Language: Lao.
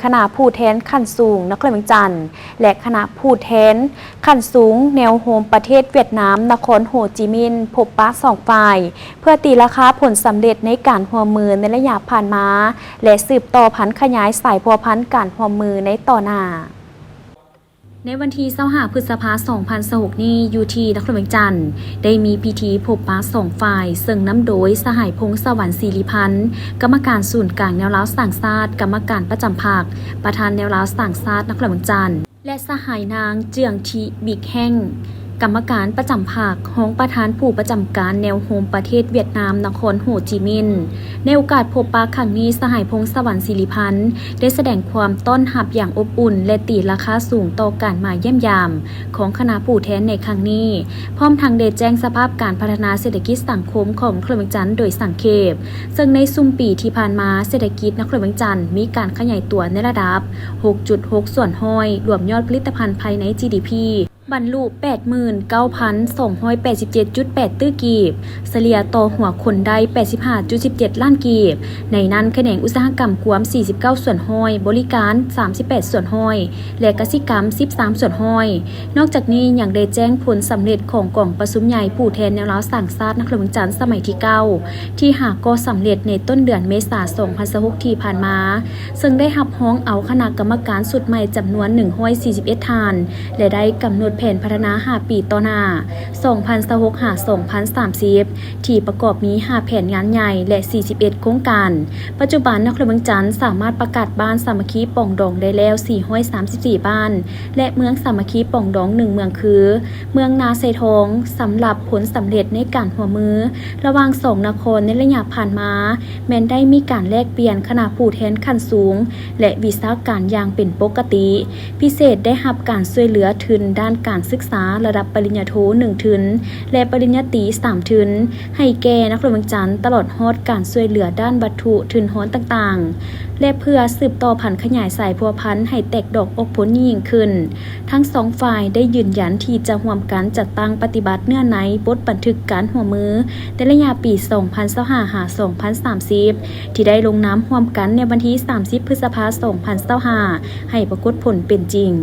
ຄະນະຜູ້ແທນຂັ້ນສູງນະຄອນຫຼວງວຽງຈັນ ແລະ ຄະນະຜູ້ແທນຂັ້ນສູງແນວໂຮມປະເທດຫວຽດນາມ ນະຄອນໂຮຈິມິນ ພົບປະສອງຝ່າຍ ເພື່ອຕີລາຄາຜົນສຳເລັດໃນການຮ່ວມມືໃນໄລຍະຜ່ານມາ ແລະ ສືບຕໍ່ຜັນຂະຫຍາຍສາຍພົວພັນການຮ່ວມມືໃນຕໍ່ໜ້າ. ໃນວັນທີຊາວຫ້າ ພຶດສະພາ ສອງພັນຊາວຫົກນີ້ ຢູ່ທີ່ນະຄອນຫຼວງວຽງຈັນ ໄດ້ມີພິທີພົບປະສອງຝ່າຍ ເຊິ່ງນຳໂດຍສະຫາຍ ພົງສະຫວັນ ສີລິພັນ ກຳມະການສູນກາງແນວລາວສ້າງຊາດ, ກຳມະການປະຈຳພັກ, ປະທານແນວລາວສ້າງຊາດນະຄອນຫຼວງວຽງຈັນ ແລະ ສະຫາຍນາງ ເຈືອງທິ ບິກແຮງ ກຳມະການປະຈຳພັກ, ຮອງປະທານຜູ້ປະຈຳການແນວໂຮມປະເທດຫວຽດນາມ ນະຄອນໂຮຈິມິນ. ໃນໂອກາດພົບປະຄັ້ງນີ້, ສະຫາຍ ພົງສະຫວັນ ສີລິພັນ ໄດ້ສະແດງຄວາມຕ້ອນຮັບຢ່າງອົບອຸ່ນ ແລະ ຕີລາຄາສູງຕໍ່ການມາຢ້ຽມຢາມຂອງຄະນະຜູ້ແທນໃນຄັ້ງນີ້, ພ້ອມທັງໄດ້ແຈ້ງສະພາບການພັດທະນາເສດຖະກິດສັງຄົມຂອງນະຄອນຫຼວງວຽງຈັນໂດຍສັງເຂບ, ເຊິ່ງໃນຊຸມປີທີ່ຜ່ານມາ, ເສດຖະກິດນະຄອນຫຼວງວຽງຈັນມີການຂະຫຍາຍຕົວໃນລະດັບ ຫົກຈຸດຫົກສ່ວນຮ້ອຍ ລວມຍອດຜະລິດຕະພັນພາຍໃນ ຈີດີພີ ບັນລຸ ແປດໝື່ນເກົ້າພັນສອງຮ້ອຍແປດສິບເຈັດຈຸດແປດຕື້ກີບ, ສະເລ່ຍຕໍ່ຫົວຄົນໄດ້ ແປດສິບຫ້າຈຸດສິບເຈັດລ້ານກີບ, ໃນນັ້ນຂະແໜງອຸດສາຫະກຳກວມ ສີ່ສິບເກົ້າສ່ວນຮ້ອຍ, ບໍລິການ ສາມສິບແປດສ່ວນຮ້ອຍ ແລະ ກະສິກຳ ສິບສາມສ່ວນຮ້ອຍ. ນອກຈາກນີ້ຍັງໄດ້ແຈ້ງຜົນສຳເລັດຂອງກອງປະຊຸມໃຫຍ່ຜູ້ແທນແນວລາວສ້າງຊາດນະຄອນຫຼວງວຽງຈັນສະໄໝທີເກົ້າ ທີ່ຫາກໍສຳເລັດໃນຕົ້ນເດືອນເມສາ ສອງພັນຊາວຫົກທີ່ຜ່ານມາ, ເຊິ່ງໄດ້ຮັບຮອງເອົາຄະນະກຳມະການຊຸດໃໝ່ຈຳນວນ ໜຶ່ງຮ້ອຍສີ່ສິບເອັດທ່ານ ແລະ ໄດ້ກຳນົດແຜນພັດທະນາຫ້າປີຕໍ່ໜ້າ ສອງພັນຊາວຫົກ ຫາ ສອງພັນສາມສິບ ທີ່ປະກອບມີຫ້າແຜນງານໃຫຍ່ ແລະ ສີ່ສິບເອັດໂຄງການ. ປັດຈຸບັນນະຄອນຫຼວງວຽງຈັນສາມາດປະກາດບ້ານສາມັກຄີປອງດອງໄດ້ແລ້ວ ສີ່ຮ້ອຍສາມສິບສີ່ບ້ານ ແລະ ເມືອງສາມັກຄີປອງດອງ ໜຶ່ງເມືອງ ຄື ເມືອງນາຊາຍທອງ. ສຳລັບຜົນສຳເລັດໃນການຮ່ວມມືລະຫວ່າງສອງນະຄອນໃນໄລຍະຜ່ານມາ ແມ່ນໄດ້ມີການແລກປ່ຽນຄະນະຜູ້ແທນຂັ້ນສູງ ແລະ ວິຊາການຢ່າງເປັນປົກກະຕິ. ພິເສດໄດ້ຮັບການຊ່ວຍເຫຼືອທຶນດ້ານການສຶກສາລະດັບປະລິນຍາໂທ ໜຶ່ງທຶນ ແລະ ປະລິນຍາຕີ ສາມທຶນ ໃຫ້ແກ່ນະຄອນຫຼວງວຽງຈັນ ຕະຫຼອດຮອດການຊ່ວຍເຫຼືອດ້ານວັດຖຸທຶນຮອນຕ່າງໆ ແລະ ເພື່ອສືບຕໍ່ຜັນຂະຫຍາຍສາຍພົວພັນໃຫ້ແຕກດອກອອກຜົນຍິ່ງຂຶ້ນ. ທັງສອງຝ່າຍໄດ້ຢືນຢັນທີ່ຈະຮ່ວມກັນຈັດຕັ້ງປະຕິບັດເນື້ອໃນບົດບັນທຶກການຮ່ວມມືໃນໄລຍະປີ ສອງພັນຊາວຫ້າ ຫາ ສອງພັນສາມສິບ ທີ່ໄດ້ລົງນາມຮ່ວມກັນໃນວັນທີ ສາມສິບ ພຶດສະພາ ສອງພັນຊາວຫ້າ ໃຫ້ປາກົດຜົນເປັນຈິງ.